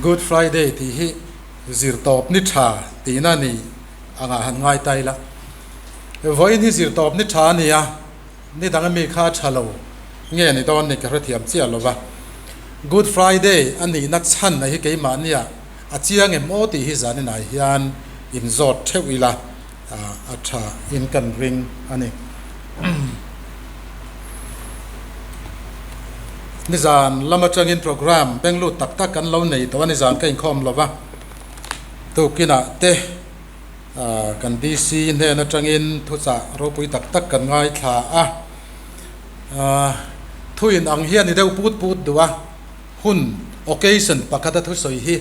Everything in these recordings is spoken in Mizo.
Good Friday tih hi zirtawp ni tha tihna ni angah han ngai ta ila. Vawiin hi zirtawp ni tha a ni a, ni dang ami kha a tha lo nge ni dawn ni ka hrethiam chiah lo va. Good Friday a nihna chhan a hi keimahnia a chiang em aw tih hi zaninah hian inzawt theuh ila a tha in kan ring a ni. Nizan lam atangin program benglut tak tak kan lo nei tawh a, nizan ka inkhawm lo va, tukinah te kan DC hnen atangin thuchah ropui tak tak kan ngaithla a, thu in ang hian i deuh put put duh a, hun, occasion, pakhata thusawi hi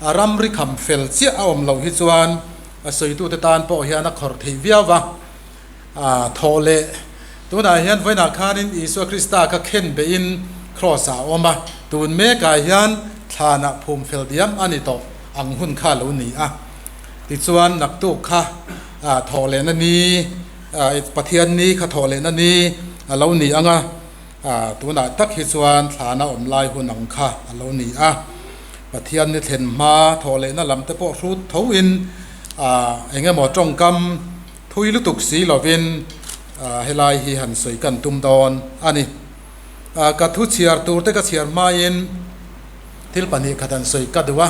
a ramri kham fel chiah a awm loh hi chuan a sawitute tan pawh hian a khawrh theih viau va, a thaw leh. Tunah hian vawiinah khanin Isua Krista kha khen beihin Kraws ah a awm a, tun mekah hian thlanah phum fel diam a ni tawh ang hun kha a lo ni a. Tichuan naktuk kha thawh lehna ni, Pathian ni kha thawh lehna ni a lo ni ang a, tunah tak hi chuan thlana awm lai hun ang kha a lo ni a. Pathian ni thlen hma thawh lehna lam te pawh hrut thoin eng emaw tawngkam Thui lutuk si lovin helai hi han sawi kan tum dawn a ni. Ka thu chhiar tur te ka chhiar hmain thil 2 khat han sawi ka duh a.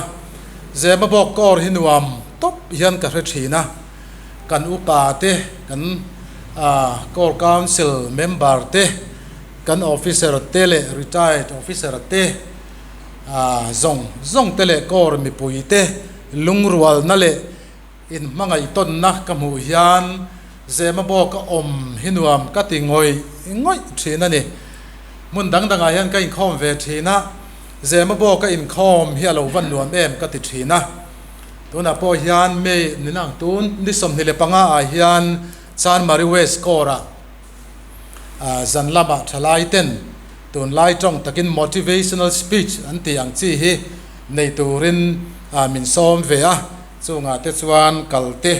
Zema bawk kawr hi nuam tawp hian ka hre thin a. Kan upa te, kan Core Council member te, kan officer te leh retired officer te zawng zawng te leh core mipui te lungrualna leh In hmangaihtawnna ka hmuh hian Zema bawk a awm hi nuam ka ti ngawih ngawih thin a ni. Hmun dang dangah hian ka inkhawm ve thin a, Zema bawk a inkhawm hi a lo van nuam em ka ti thin a. Tunah pawh hian May ni nang tun ni 25 ah hian Chanmari West Corps ah zan lamah thalai ten tunlai tawng takin motivational speech an tih ang chi hi nei turin min sawm ve a. Chungah te chuan kal te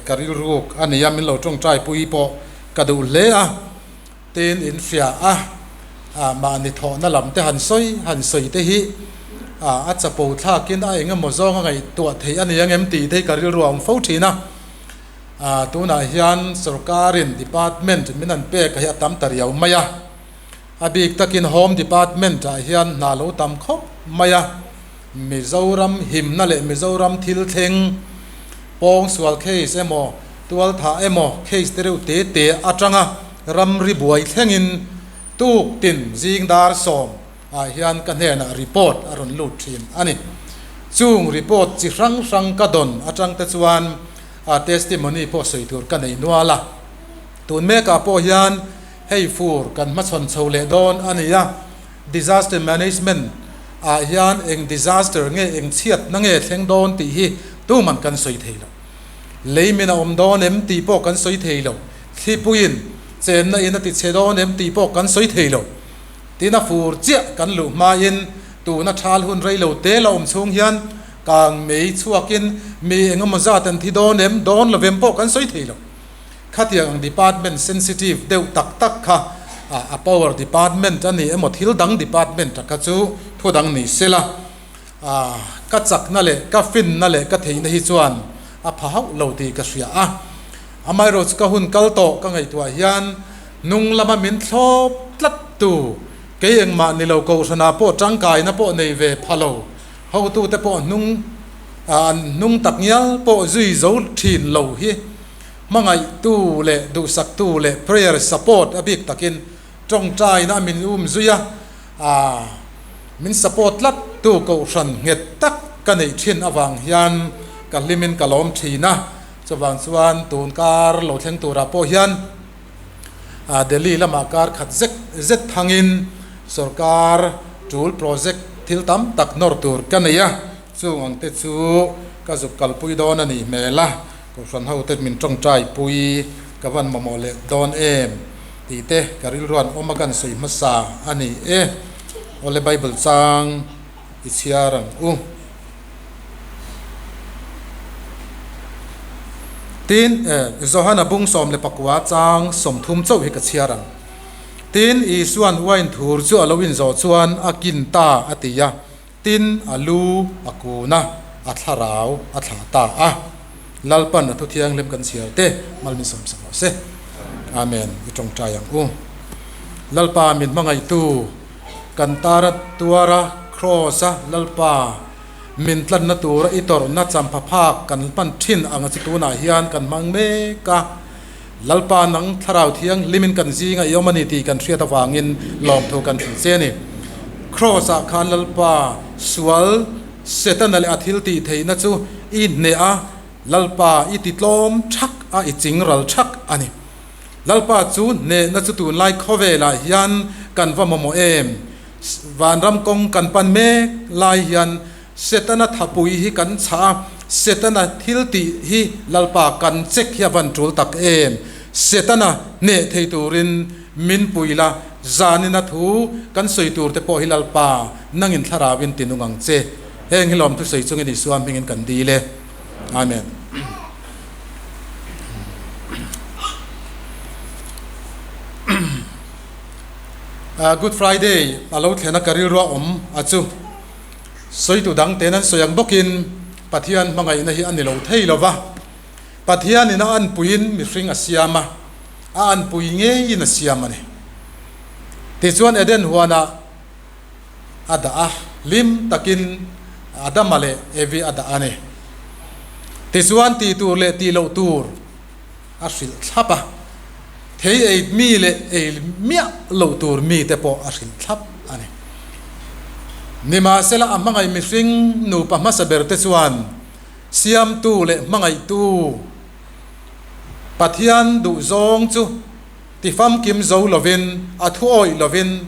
ka rilruk a ni a, min lo tawngtai pui pawh ka duh hle a, tin in hria a, mahni thawhna lam te han sawi han sawi te hi a chapo thlakin a eng emaw zawng a ngaihtuah theih a ni ang em tih te hi ka rilru a awm fo thin a, tunah hian sorkarin department min han pek hi a tam ta riau mai a, a bik takin home department ah hian hna lo tam khawp mai a. Mizoram himna leh Mizoram thil thleng, pawngsual case emaw, tualthah emaw case te reuh te te atanga ramri buai thlengin tuk tin zing dar 10 ah hian ka hnenah report a rawn lut thin a ni. Chung report chi hrang hrang ka dawn atang te chuan a testimony pawh sawi tur ka nei nual a. Tun mekah pawh hian hei fur kan hmachhawn chho leh dawn a ni a. Disaster Management ah hian eng disaster nge eng chhiatna nge thleng dawn tih hi tuman kan sawi thei lo. Lei min a awm dawn em tih pawh kan sawi thei lo. Thlipuiin chenna in a ti chhe dawn em tih pawh kan sawi thei lo. Tin a fur chiah kan luh hmain tuna thal hun rei lo te la awm chhung hian kang mei chhuakin mi engemaw zat an thi dawn em dawn lo em pawh kan sawi thei lo. Khatiang ang department sensitive deuh tak tak kha a power department a ni emaw thil dang department a kha chu thu dang ni se la, ka chakna leh ka finna leh ka theihna hi chuan a pha hauh lo tih ka hria a. Amaherawhchu chu ka hun kal tawh ka ngaihtuah hian hnung lama min thlawp tlat tu kei engmah ni lo kohhranah pawh tangkaina pawh nei ve pha lo hotute pawh hnung an hnung tak ngial pawh zui zo thin lo hi Hmangaihtu leh duhsaktu leh prayer support a bik takin tawngtaina a min um zui a, aah min support tlat tu kohhran nghet tak ka neih thin avang hian ka hlimin ka lawm thin a, chuvang chuan tun kar lo thleng turah pawh hian Delhi lamah kar khat zek zet thangin sorkar tul project thil tam tak nawr tur ka nei a, chung ang te chu ka zuk kalpui dawn a nih hmel a. Kohhran ho te min tawngtai pui ka van mamawh leh dawn em tih te ka rilruan awm a kan sawi hmasa a ni e. Awle Bible chang i chhiar ang u. Tin, Johana bung 19 chang 30 chauh hi ka chhiar ang. Tin, Isuan wine thur chu a lo inzawh chuan a kin ta a ti a. Tin, a lu a kun a, a thlarau a thlah ta a. Lalpan a thu thianghlim kan chhiar te mal min sawmsak rawh se. Amen. I tawngtai ang u. Lalpa min hmangaihtu kan tara tuara Kraws a Lalpa min tlanna tura i tawrhna champha phak kan hman thin anga chu tunah hian kan hmang mek a. Lalpa nang thlarau thianghlimin kan zinga i awm a ni tih kan hriat avangin lawmthu kan hrilh che a ni. Kraws ah khan Lalpa sual Setana leh a thil tih theihna chu i hneh a, Lalpa i ti tlawm thak a, i ching ral thak a ni. Lalpa chu hnehna chu tunlai khawvelah hian kan va mamawh em? Vanram kawng kan pan mek lai hian Setana thapui hi kan chhah a, Setana thil tih hi Lalpa kan check hi a van tul tak em? Setana hneh thei turin min pui la, zanina thu kan sawi tur te pawh hi Lalpa Nangin thlarauin ti nung ang che. Heng hi lawm thusawi chungin Isua hmingin kan dil e. Amen. Good Friday a lo thlen a ka rilru a awm a chu. Sawitu dang ten an sawi ang bawkin Pathian hmangaihna hi a ni lo thei lo va. Pathianin a anpuiin mihring a siam a, a anpui ngeiin a siam a ni. Tichuan Eden huanah a dah a, hlim takin Adama leh Evi a dah a ni. Tichuan tih tur leh tih loh tur a hrilh thlap a, thei ei mi leh ei miah loh tur mite pawh a hrilh thlap a ni. Nimahsela a hmangaih mihring nupa hmasa berte chuan Siamtu leh hmangaihtu Pathian duhzawng chu ti famkim zo lovin, a thu awih lovin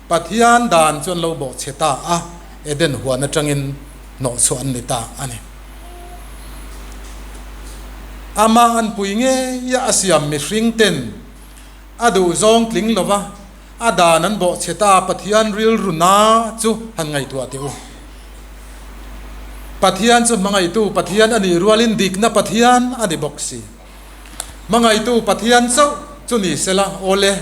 Pathian dan chu an lo bawhchhe ta a, Eden huan atangin hnawhchhuah an ni ta a ni. Amah an pui ngeia a siam mihring ten a duhzawng tling lova a dan an bawhchhe ta Pathian rilru na chu han ngaihtuah teh u. Pathian chu hmangaihtu Pathian a nih rualin dikna Pathian a ni bawk si. Hmangaihtu Pathian chauh chu ni sela, Awle,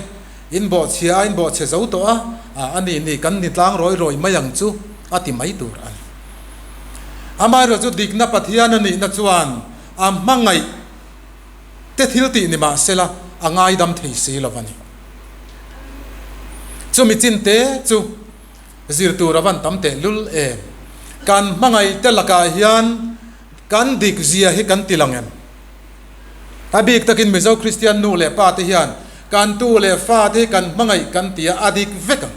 in bawhchhia a in bawhchhe zo tawh a, a ni ni kan ni tlang rawi rawi mai ang chu, a ti mai tur a ni. Amaherawh chu dikna Pathian a nihna chuan a hmangaih te thil tih ni mah sela a ngaidam thei si lo a ni. Chumi chin te chu zir tur a van tam teh lul em. Kan hmangaih te lakah hian kan dik zia hi kan ti lang em? A bik takin Mizo Kristian nu leh pa te hian kan tu leh fa te hi kan hmangaih kan ti a, a dik vek ang.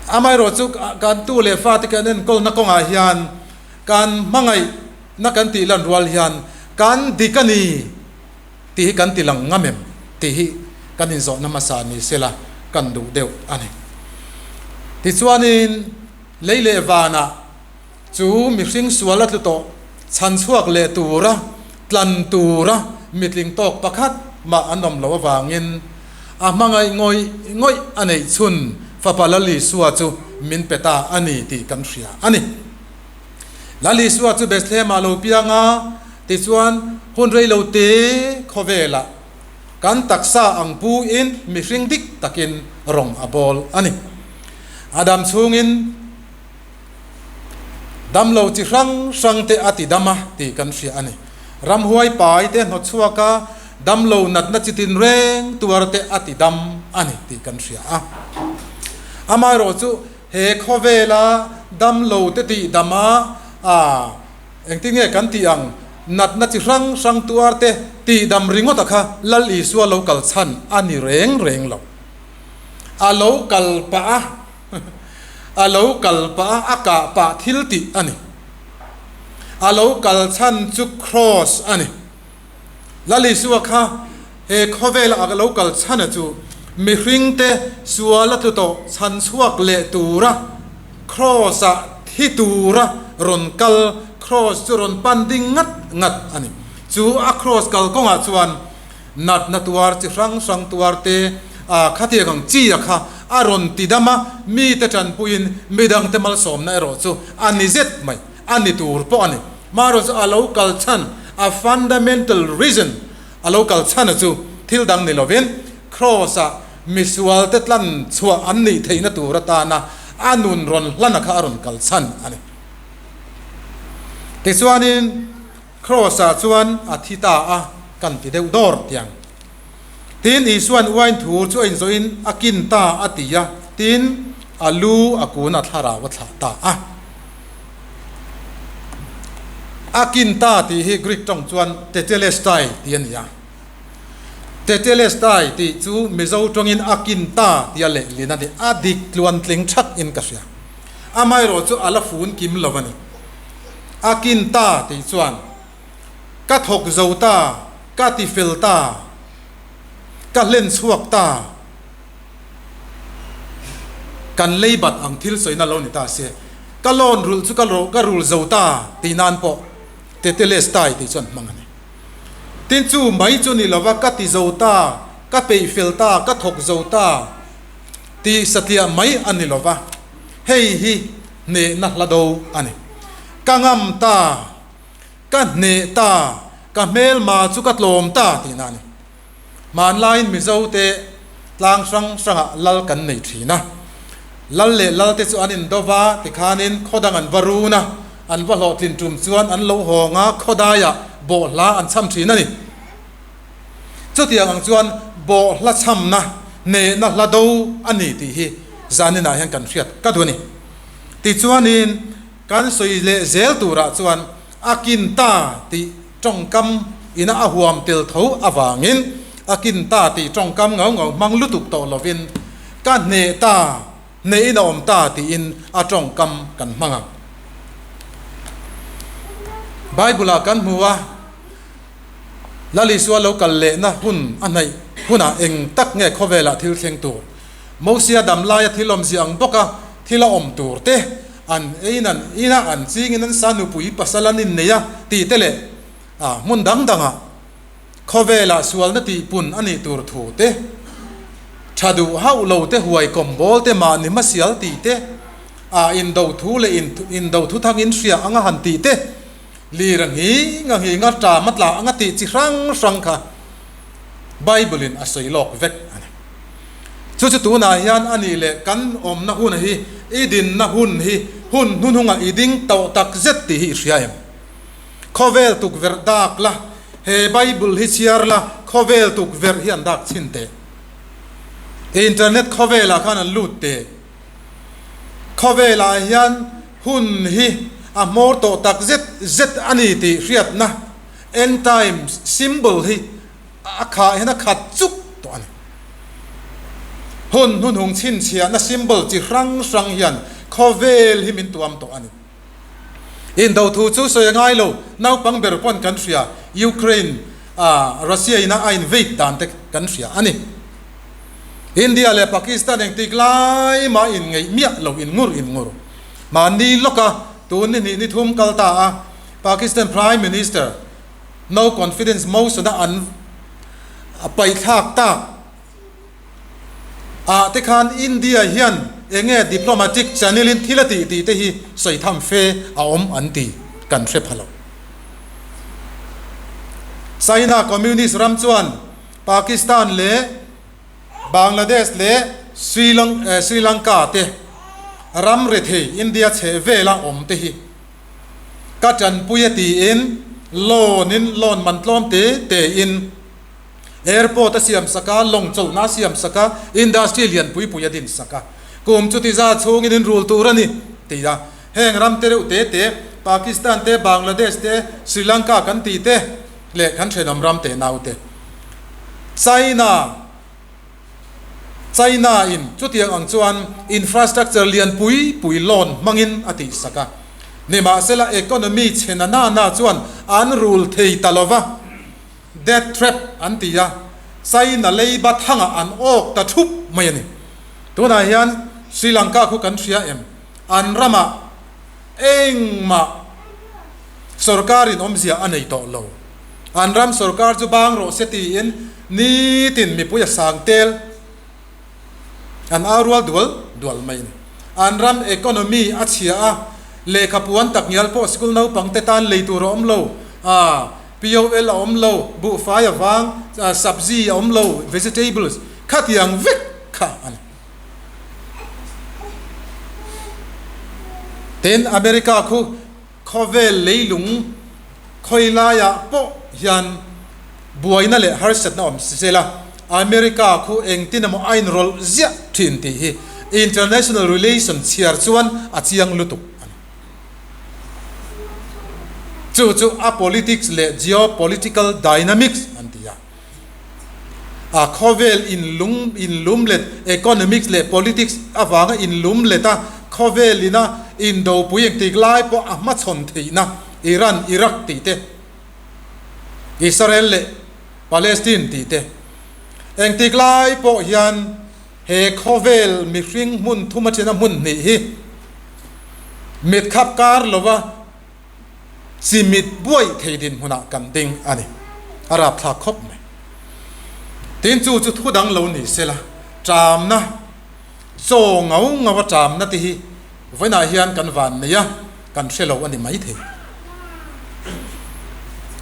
Amaherawh chu kan tu leh fa te kan enkawlna kawngah hian kan hmangaihna kan tih lan rual hian kan dik a ni tih hi kan ti lang ngam em tih hi kan inzawhna hmasa ni sela kan duh deuh a ni. Tichuanin lei leh vanah Chu mihring sual a tlu tawh chhan chhuak leh tura tlan tura mitling tawk pakhat mah an awm loh avangin a hmangaih ngawih ngawih a neih chhun Fapa Lal Isua chu min pe ta a ni tih kan hria a ni. Lal Isua chu Bethlehem-ah lo piang a, tichuan hun rei lo te khawvelah kan taksa ang pu-in mihring dik takin rawng a bawl a ni. A dam chhungin. Damlo chi hrang hrang te a ti dam a tih kan hria a ni. Ramhuai pai te hnawt chhuak a, damlo natna chi tin reng tuar te a ti dam a ni tih kan hria a. Amaherawh chu he khawvela damlo te tih dam a, a engtin nge kan tih ang, natna chi hrang hrang tuar te tih dam ringawt a kha Lal Isua lo kal chhan a ni reng reng lo. A lo kal pah a. A lo kal pah a, a kah pah thil tih a ni. A lo kal chhan chu Kraws a ni. Lal Isua kha he khawvela a lo kal chhan a chu mihringte sual a tlu tawh chhan chhuak leh tura Kraws-ah thi tura rawn kal, Kraws chu rawn pan ding ngat ngat a ni. Chu a Kraws kal kawngah chuan Natna tuar chi hrang hrang tuar te a khatiang ang chi a kha a rawn ti dam a, mite tanpuiin midangte malsawmna erawh chu a ni zet mai, a ni tur pawh a ni. Marawh chu a lo kal chhan, a fundamental reason a lo kal chhan a chu thil dang ni lovin Kraws-ah misualte tlan chhuah an nih theihna tur atana A nun rawn hlana kha a rawn kal chhan a ni. Tichuanin Kraws-ah chuan a thi ta a, kan ti deuh dawr tiang. Tin, Isua'n uain thu chu a inzawhin a kin ta a ti a, tin, a lu a kun a thlarau a thlah ta a. A kin ta tih hi Greek tawng chuan tetelestai tih a ni a. Tetelestai tih chu Mizo tawngin a kin ta tia lehlin a ni. A dik tluantling that in ka hria. Amaherawh chu a la fun kim lo a ni. A kin ta tih chuan ka thawk zo ta, ka ti fel ta, ka hlen chhuak ta, kan lei bat ang thil sawina lo ni ta se, ka loan rulh chu ka rul zo ta tih nan pawh tetelestai tih chuan hmang a ni. Tin chu mai chu ni lova ka ti zo ta, ka peih fel ta, ka thawk zo ta tih satliah mai a ni lova, hei hi hnehna hla do a ni. Ka ngam ta, ka hneh ta, ka hmelma chu ka tlawm ta tihna a ni. Hmanlaiin Mizote tlang hrang hrangah lal kan nei thin a. Lal leh lalte chu an indo va, tikhanin khaw dang an va run a, an va hlawhtlin tum chuan an lo hawng a, khawdaiah bawhhla an chham thin a ni. Chutiang ang chuan bawhhla chhamna, hnehna hla do a ni tih hi zaninah hian kan hriat ka duh a ni. Tichuanin kan sawi leh zel turah chuan a kin ta tih tawngkam ina a huam tel tho avangin a kin ta tih tawngkam ngau ngau hmang lutuk tawh lovin ka hneh ta, hnehin a awm ta tiin a tawngkam kan hmang ang. Bible-ah kan hmu a, Lal Isua lo kal lehna hun a hnaih hunah eng tak nge khawvelah thil thleng tur? Mosia dam laia thil awmzia ang bawka thil a awm tur te, an eiin an in a, an chingin an sa nupui pasal an innei a tih te leh a hmun dang dangah khawvelah sualna tihpun a nih tur thu te, tha duh hauh lo te huai kawm bawl te mahni hmasial tih te, a indo thu leh indo thu thangin hria anga han tih te, lir a nghing a nghing a ṭam a tla anga tih chi hrang hrang kha Bible in a sawi lawk vek a ni. Chu chu tunah hian a nih leh kan awmna hun hi i dinna hun hi hun hnuhnungah i ding tawh tak zet tih hi i hria em? Khawvel tukverh dak la, he Bible hi chhiar la, khawvel tukverh hi an dak chhin teh. Internet khawvelah khan an lut teh. Khawvelah hian hun hi a hmawr tawh tak zet zet a ni tih hriatna end times symbol hi a khah hian a khat chuk tawh a ni. Hun hnuhnung chhinchhiahna symbol chi hrang hrang hian khawvel hi min tuam tawh a ni. Indo thu chu sawi a ngai lo, naupang ber pawn kan hria, Ukraine ah Russia in a invade dan te kan hria a ni. India leh Pakistan engtik lai mah in ngeih miah lo in ngur in ngur. Mahni lawka tun ni hnih ni thum kal ta a, Pakistan Prime Minister no confidence motion a an paihthlak tak ah te khan India hian enge diplomatic channel in thil a tih tih te hi sawi tham fe a awm an ti kan hre pha lo. China Communist ram chuan Pakistan leh Bangladesh leh Sri Lanka te ram rethei India chheh vela awm te hi ka tanpui a tiin loan in loan man tlawm te te in airport a siam sak a, lawng chawlhna a siam sak a, industry lian pui pui a din sak a, kum chuti za chhungin in rul tur a ni ti a, heng ram te reuh te te Pakistan te Bangladesh te Sri Lanka kan tih te leh kan thenawm ram teh naute China China in chutiang ang chuan infrastructure lian pui pui loan hmangin a tih sak a. Nimahsela economy chhe na na na chuan an rul thei ta lova, debt trap an ti a, China leiba thangah an awk ta thup mai a ni. Tunah hian Sri Lanka khu kan hria em? An ramah engmah sorkarin awmzia a nei tawh lo. An ram sorkar chu bang rawh se tiin nitin mipui a sang tel an au rual dual dual mai a ni. An ram economy a chhia a, lehkha puan tak ngial pawh school naupang te tan lei tur a awm lo, POL a awm lo, buhfai a vang, sabzi a awm lo, vegetables khatiang vek kha a ni. Tin, America khu khawvel leilung khawi laiah pawh hian buaina leh harsatna awm si sela, America khu engtin emaw a inrawlh ziah thin tih hi international relation chhiar chuan a chiang lutuk a ni. Chu chu a politics leh geopolitical dynamics an ti a. A khawvel inlung inlum let economics leh politics avanga inlum let a, khawvel ina indopui engtik lai pawh a hmachhawn theihna Iran, Iraq tih te, Israel leh Palestine tih te engtik lai pawh hian he khawvel mihring hmun thum aṭhina hmun hnih hi mitkhap kar lova chimit buai thei dinhmunah kan ding a ni. A rapthlak khawp mai. Tin chu chu thu dang lo ni sela, ṭamna, chaw ngau ngau a ṭamna te hi vawiinah hian kan van nei a, kan hre lo a ni maithei.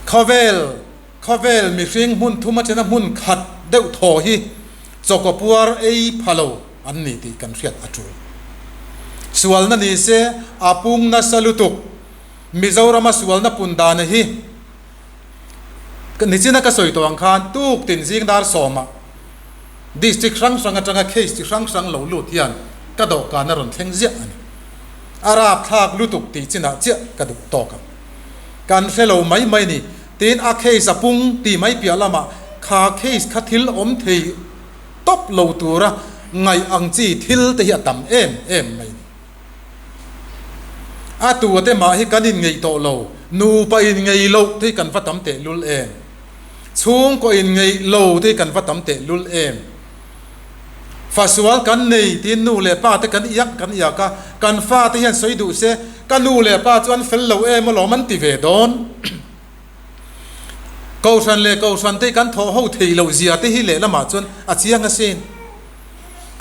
Khawvel, khawvel mihring hmun thum aṭhena hmun khat deuh thaw hi chawkaw puar ei pha lo an ni tih kan hriat a ṭul. Sualna ni se a pung nasa lutuk. Mizorama sualna pun dana hi nichina ka sawi tawh ang khan tuk tin zing dar sawmah district hrang hrang atanga case chi hrang hrang lo lut hian ka dawhkan a rawn thleng ziah a ni. A rapthlak lutuk tih chinah chiah ka duh tawk ang. Kan hre lo mai mai ni. Tin a case a pung tih mai piah lamah kha case kha thil awm thei tawp lo tura ngaih ang chi thil te hi a tam em em mai ni. A tu te mah hi kan inngeih tawh lo, nupa inngeih loh te hi kan va tam teh lul em? Chhungkaw inngeih lo te hi kan va tam teh lul em? Fasual kan nei tiin nu leh pa te kan iak kan iak a, kan fa te hian sawi duh se, ka nu leh pa chu an fel lo em alawm an ti ve dawn. Kohhran leh kohhran te hi kan thawh ho thei loh zia te hi lehlamah chuan a chiang asin.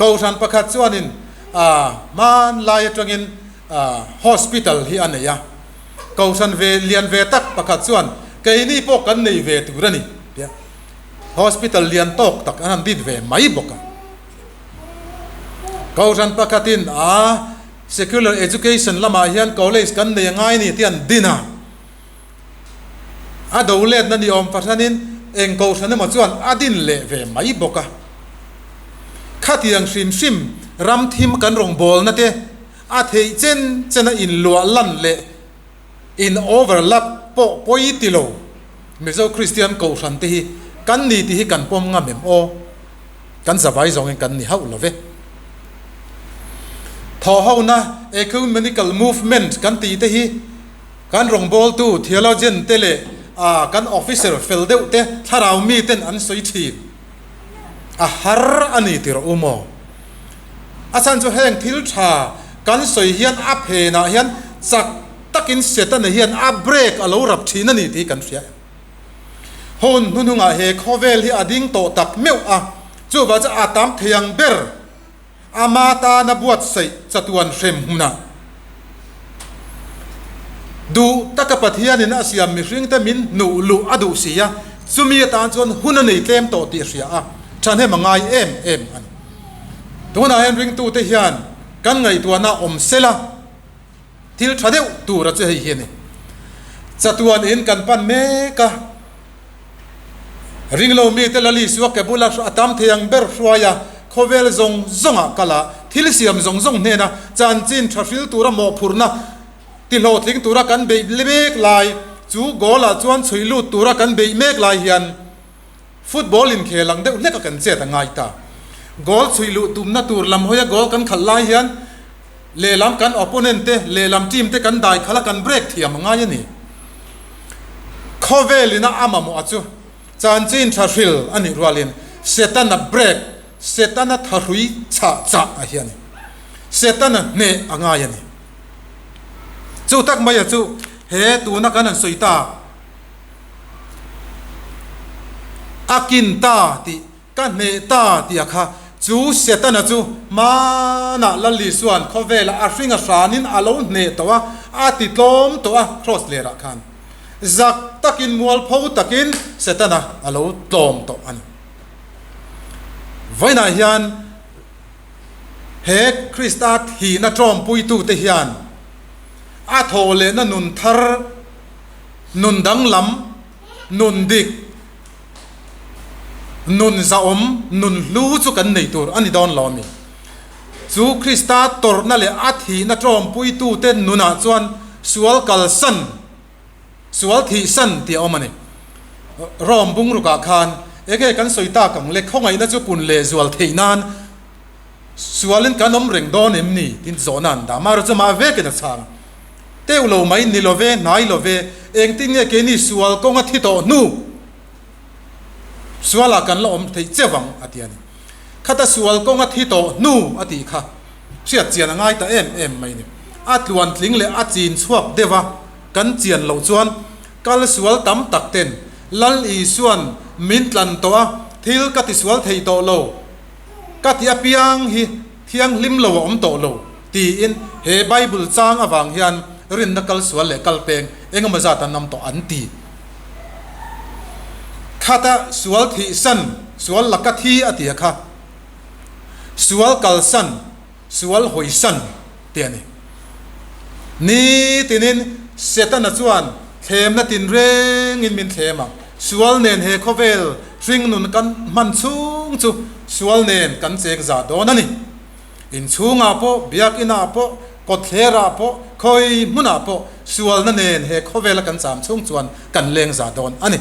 Kohhran pakhat chuanin hmanlai atangin hospital hi a nei a, kohhran ve lian ve tak pakhat chuan keini pawh kan nei ve tur a ni tia hospital lian tawk tak an han dit ve mai bawk a. Kohhran pakhatin a secular education lamah hian college kan nei angai a ni tia an din a. A do letna ni awm fahranin eng kohhran emaw chuan a din leh ve mai bawk a. Khatiang hrim hrim ram thim kan rawngbawlna te a theih chen chena inluah lan leh in overlap pawh pawi ti lo Mizo Kristian kohhran te hi kan ni tih hi kan pawm ngam em aw? Kan zavai zawngin kan ni hauh lo ve. Thawhhona Ecumenical Movement kan tih te hi Kan rawngbawltu theologian te leh kan officer fel deuh te thlarau mi ten an sawi thin. A har a ni ti rawh u maw? A chhan chu heng thil tha kan sawi hian a phenah hian chak takin Setana hian a break a lo rap thin a ni tih kan hria em? Hun hnuhnungah he khawvel hi a ding tawh tak meuh a, chuvah chu a tam thei ang ber. Ama tana buatsaih chatuan hrem hmunah duh taka Pathianin a siam mihringte min hnuh luh a duh si a, chumi atan chuan hun a nei tlem tawh tih a hria a, thahnem a ngai em em a ni. Tunah hian ringtute hian kan ngaihtuahna awm sela thil tha deuh tura chu hei hi a ni. Chatuan in kan pan mek a. Ringlo mite Lal Isua ke bula a tam thei ang ber hruai a, khawvel zawng zawngah kal a, thil siam zawng zawng hnena chanchin tha hril tura mawhphurhna tihlawhtling tura kan beih mek lai, chu goal ah chuan chhuih lut tura kan beih mek lai hian football inkhel ang deuh hlek a kan chet a ngai ta. Goal chhuih luh tumna tur lam hawia goal kan khalh lai hian Lehlam kan opponent te, lehlam team te kan dai khalh a, kan break thiam a ngai a ni. Khawvel ina a mamawh a chu chanchin tha hril a nih rualin Setana break, Setana thahrui chhah chah a hi a ni. Setana hneh a ngai a ni. Chu tak mai a chu he tuna kan han sawi ta a kin ta tih Ka hneh ta tih a kha. Chu Setana chu hmanah Lal Isua'n khawvelah a hring a hranin a lo hneh tawh a, a ti tlawm tawh a Kraws lerah khan. Zak takin mualpho takin Setana a lo tlawm tawh a ni. Vawiinah hian he Krista thihna tlawmpuitute hian. A thawh lehna nun thar, nun danglam, nun dik, nun zahawm, nun hlu chu kan nei tur a ni dawn lo a mi. Chu Krista tawrhna leh a thihna tawmpuitute nunah chuan sual kalsan, sual thihsan tih a awm a ni. Rome bungrukah khan enge kan sawi tak ang le, khawngaihna chu pun lehzual theih nan Sualin kan awm reng dawn em ni? Tin zawhna an dah. Amaherawhchu chu amah vekin a chhang a. Teuh lo mai, ni lo ve, hnai lo ve, engtin nge keini sual kawnga thi tawh hnu sualah kan la awm theih cheu ang? a ti a ni. Khata sual kawnga thi tawh hnu a tih kha hriat chian a ngai ta em em mai ni. A tluan tling leh a chin chhuak deuh a, kan chian loh chuan kal sual tam tak ten Lal Isuan min tlan tawh a, thil ka tisual thei tawh lo, Ka ti apiang hi thianghlim lo a awm tawh lo tiin he Bible chang avang hian rinna kal sual leh kal peng engemaw zat an awm tawh an ti. Khata sual thihsan, sual laka thi a ti a kha, sual kalsan, sual hawisan tih a ni. Nitinin Setana chuan thlemna tinrengin min thlem a, sual nen he khawvel hringnun kan hman chhung chu sual nen kan cheng za dawn a ni. Inchhungah pawh, biakinah pawh, kawtthlerah pawh, khawi hmunah pawh sualna nen he khawvela kan cham chhung chuan kan leng za dawn a ni.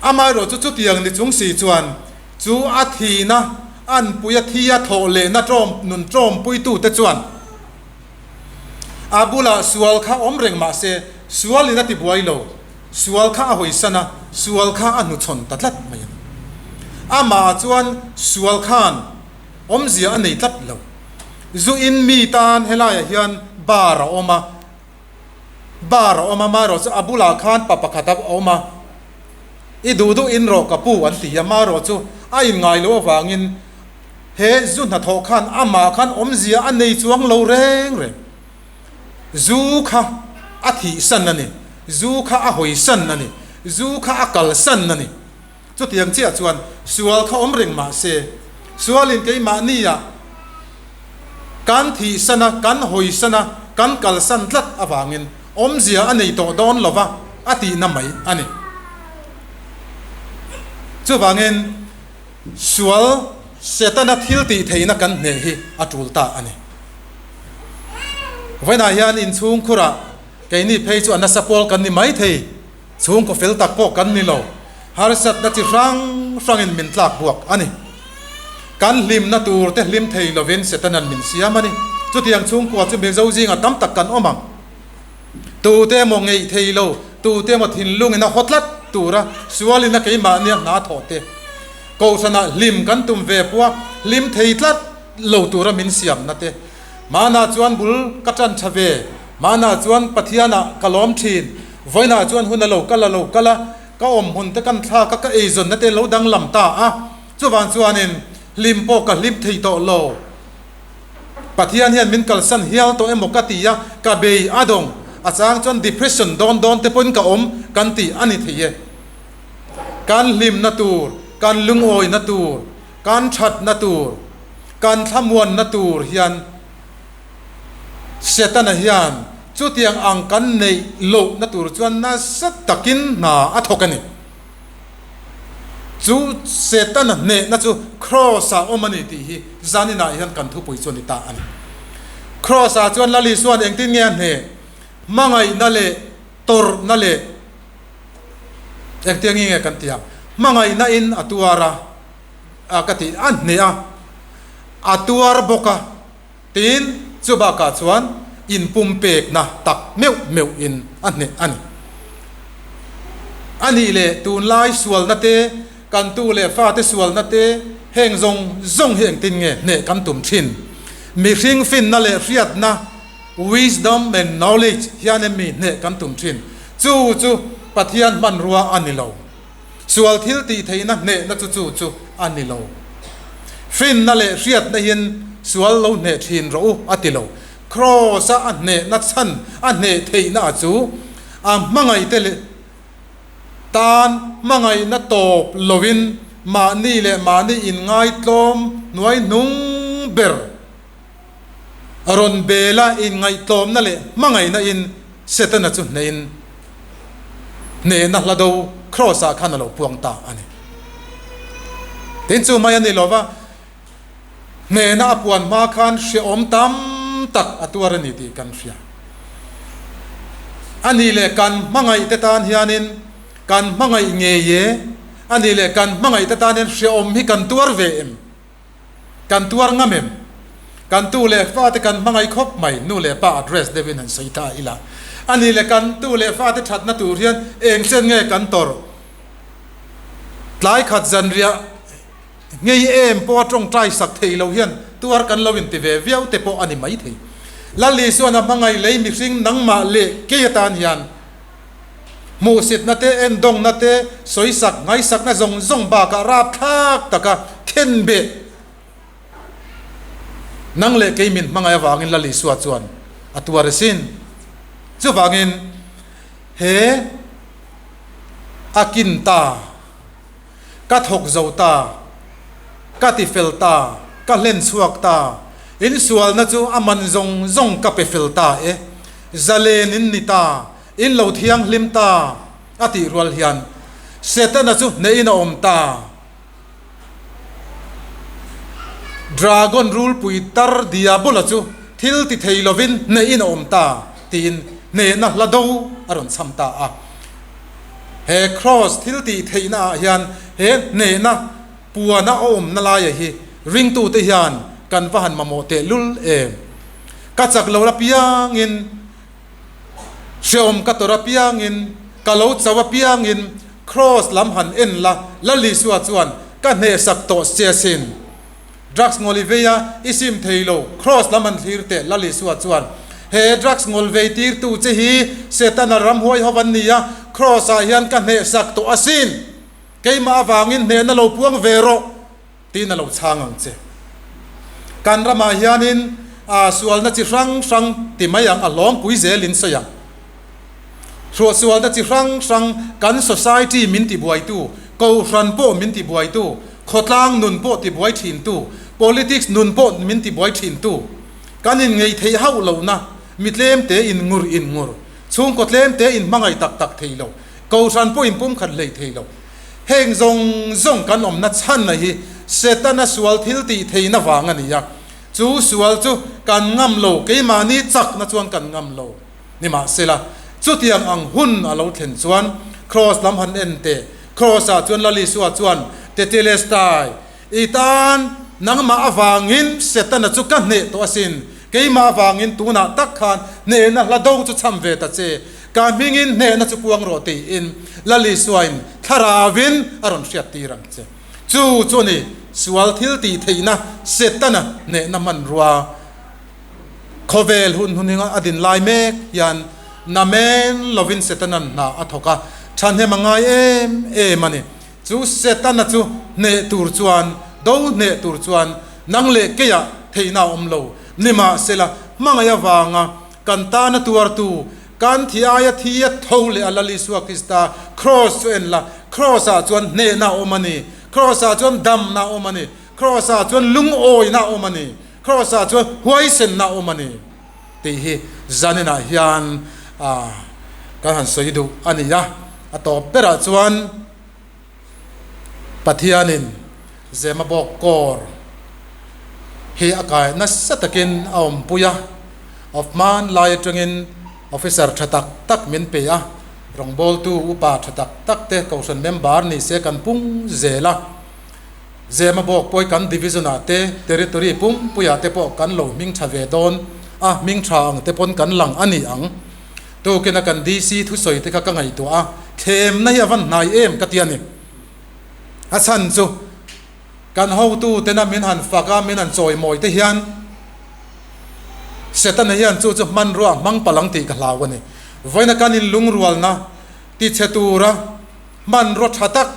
Amaherawhchu chutiang ni chung si chuan Chu a thihna, anpui a thi a thawh lehna ṭawm nun ṭawmpuitute chuan a bulah sual kha awm reng mah se, sualin a tibuai lo, sual kha a hawisan a, sual kha a hnuchhawn ta tlat mai a ni. Amah chuan sual khan awmzia a nei tlat lo. Zu in mi tan helaiah hian bar a awm a, Bar a awm a, marawh chu a bulah khan pa pakhat a awm a, I duh duh in rawh ka pu an ti a, marawh chu a inngai loh avangin he zu hnathawh khan amah khan awmzia a nei chuang lo reng reng. Zu kha a thihsan a ni, zu kha a hawisan a ni, zu kha a kalsan a ni. Chutiang chiah chuan sual kha awm reng mah se, sualin keimahnia kan thihsan a, kan hawisan a, kan kalsan tlat avangin awmzia a nei tawh dawn lo va a tihna mai a ni. Chuvangin sual Setana thil tih theihna kan hneh hi a tul ta a ni. Vawiinah hian inchhungkhurah keini phei chu a nasa pawl kan ni maithei. Chhungkaw fel tak pawh kan ni lo, harsatna chi hrang hrangin min tlak buak a ni. Kan hlimna tur te hlim thei lovin Setanan min siam a ni. Chutiang chhungkua chu Mizo zingah tam tak kan awm ang. Tute emaw ngeih thei lo, tute emaw thinlungin a haw tlat tura sualin a keimahnia hna thawh te, Kohhranah hlim kan tum ve pawha hlim thei tlat lo tura min siamna te, Mahna chuan bul ka tan tha ve, mahna chuan Pathianah ka lawm thin, vawiinah chuan hun a lo kal a lo kal a, ka awm hun te kan thlak a, ka eizawnna te lo danglam ta a, chuvang chuanin hlim pawh ka hlim thei tawh lo. Pathian hian min kalsan hial tawh emaw ka ti a, ka bei a dawng, a chang chuan depression dawn dawn te pawhin ka awm kan tih a ni thei e. Kan hlimna tur, kan lungawina tur, kan thatna tur, Kan thlamuanna tur hian Setana hian chutiang ang kan neih lohna tur chuan nasa takin hna a thawk a ni. Chu Setana hnehna chu Kraws-ah awm a ni tih hi zaninah hian kan thupui chu a ni ta a ni. Kraws-ah chuan Lal Isua'n engtin nge a hneh? Hmangaihna leh tawrhna leh engtiang nge kan ti ang? Hmangaihna in a tuar a. a ka tih a hneh a, a tuar bawk a, tin chu bakah chuan inpumpekna tak meuh meuh in a hneh a ni. A nih leh tunlai sualna te, kan tu leh fate sualna te, heng zawng zawng hi engtin nge hneh kan tum thin? Mihring finna leh hriatna, wisdom and knowledge, hian em mi hneh kan tum thin? Chu chu Pathian hmanrua a ni lo. Sual thil tih theihna hnehna chu chu chu a ni lo. Finna leh hriatna hian sual lo hneh thin rawh u a ti lo. Kraws-a a hnehna chhan a hneh theihna a chu a hmangaihte leh tan hmangaihna tawp loin mahni leh mahni inngaitlawm hnuai hnung ber. Rawn bel a inngaihtlawmna leh hmangaihna in Setana chu hnehin hnehna hla do Kraws ah khan a lo puang ta a ni. Tin chu mai a ni lo va, hnehna a puan hma khan hrehawm tam tak a tuar a ni tih kan hria. A nih leh kan hmangaih te tan hianin kan hmangaih ngei e, a nih leh kan hmangaih te tan hian hrehawm hi kan tuar ve em? Kan tuar ngam em? Kan tu leh fate kan hmangaih khawp mai, nu leh pa address deuhin han sawi ta ila. A nih leh kan tu leh fate thatna tur hian eng chen nge kan tawrh? Tlai khat zanriah ngei em pawha tawngtai sak thei lo hian tuar kan lo inti ve viau te pawh a ni maithei. Lal Isuan a hmangaih lei mihring nangmah leh kei atan hian Hmuhsitna te, endawngna te, sawisak, ngaisakna zawng zawng bakah rapthlak taka khenbeh nang leh kei min hmangaih avangin Lal Isua chuan a tuar asin. Chuvangin he a kin ta, ka thawk zo ta, ka ti fel ta, ka hlen chhuak ta, insualna chu a man zawng zawng ka pe fel ta e, zalen in ni ta, In lo thianghlim ta a tih rual hian Setana chu hnehin a awm ta. Dragon rulpui tar Diabola chu thil ti thei lovin hnehin a awm ta tiin hnehna hla do a rawn chham ta a. He Kraws thil tih theihna ah hian he hnehna puana a awmna laia hi ringtute hian kan va han mamawh tehlul em. Ka chak lo apiangin. Hreawm ka tawrh apiangin, ka lo chauh apiangin, Kraws lam han en la, Lal Isua chuan ka hnehsak tawh che asin. Drugs ngawl i vei a, i sim thei lo, Kraws lam han thlir teh, Lal Isua chuan he drugs ngawl vei tirtu che hi Setana ramhuai ho an ni a, Kraws ah hian ka hnehsak tawh asin. Keimah avangin hnehna lo puang ve rawh. Tiin a lo chhang ang che. Kan ramah hianin sualna chi hrang hrang ti mai ang, a hlawmpui zelin sawi ang. Hruahsualna chi hrang hrang kan society min tibuaitu, kohhran pawh min tibuaitu, khawtlang nun pawh tibuai thintu, politics nun pawh min tibuai thintu, kan inngeih theih hauh lohna, mi tlemte in ngur in ngur, chhungkaw tlemte in hmangaih tak tak thei lo, kohhran pawh in pumkhat hlei thei lo. Heng zawng zawng kan awmna chhanna hi Setana sual thil tih theihna vang a ni a, chu sual chu kan ngam lo, keimahni chakna chuan kan ngam lo. Nimahsela, chutiang ang hun a lo thlen chuan Kraws lam han en teh, Kraws-ah chuan Lal Isua chuan, Tetelestai, i tan nangmah avangin Setana chu ka hneh tawh asin, keimah avangin tunah tak khan hnehna hla do chu chham ve ta che, Ka hmingin hnehna chu puang rawh tiin Lal Isuain thlarauin a rawn hriat tir ang che. Chu chu a ni, sual thil tih theihna Setana hnehna hmanrua khawvel hun hunhinga a din lai mek hian namen lovin Setana'n hna a thawk a, thahnem a ngai em em a ni. Chu Setana chu hneh tur chuan, do hneh tur chuan nang leh keiah theihna a awm lo. Nimahsela, hmangaih avanga Kan tana tuartu, kan thi aia thi a tho leh a Lal Isua Krista Kraws chu en la, Kraws ah chuan hnehna a awm a ni, Kraws ah chuan damna a awm a ni, Kraws ah chuan lungawina a awm a ni, Kraws ah chuan huaisenna a awm a ni tih hi zaninah hian kan han sawi duh a ni a. A tawp berah chuan Pathianin Zemabawk kawr hi a kai nasa takin a awmpui a, of hmanlai atangin officer tha tak tak min pe a, rawngbawltu upa tha tak tak te kohhran member ni se kan pung zel a, Zemabawk pawh kan division ah te territory pumpuiah te pawh kan lo hming tha ve dawn a, hming tha ang te pawn kan lang a ni ang. Tukin a kan DC thusawi te kha ka ngaihtuah a, thlemna hi a van hnai em ka ti a ni. A chhan chu kan hotu tena min han fak a, min han chawimawi te hian Setana hian chu chu hmanrua a hmang palh ang tih ka hlau a ni. Vawiina kan inlungrualna tichhe tura hmanrua tha tak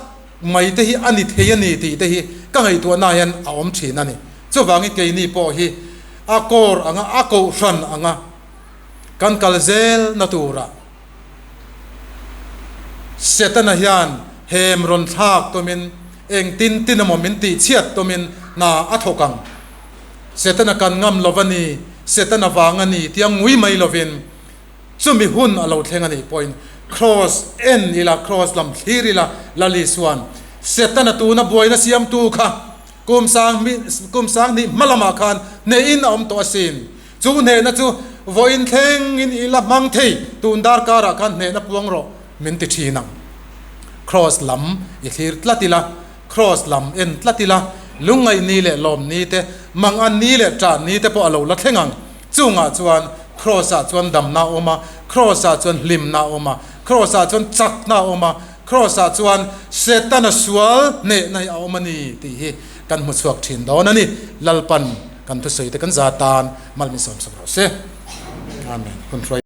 mai te hi a ni thei a ni tih te hi ka ngaihtuahna hian a awm thin a ni. Chuvangin keini pawh hi a kawr anga a kohhran anga Kan kal zel na turah Setana hian hem rawn thlak tumin engtin tin emaw min tihchhiat tumin hna a thawk ang. Setana kan ngam lo a ni. Setana vang a ni tia ngui mai lovin chumi hun a lo thleng a nih pawhin Kraws en ila, Kraws lam thlir ila, Lali chuan Setana tuna buaina siamtu kha kum sang kum sang hnih hma lamah khan hnehin a awm tawh asin. Chu hnehna chu vawiin thlengin ila hmang thei, tun darkarah khan hnehna puang rawh min ti thin ang. Kraws lam i thlir tlat ila. Kraws lam en tlat ila, lungngaih ni leh lawm ni te, mang an ni leh ṭah ni te pawh a lo la thleng ang. Chungah chuan Kraws-ah chuan damna a awm a, Kraws-ah chuan hlimna a awm a, Kraws-ah chuan chakna a awm a, Kraws-ah chuan Setana sual hnehna hi a awm a ni tih hi kan hmu chhuak ṭhin dawn a ni. Lalpan kan thusawi te kan za tan mal min sawmsak rawh se. Amen. Hun hruai.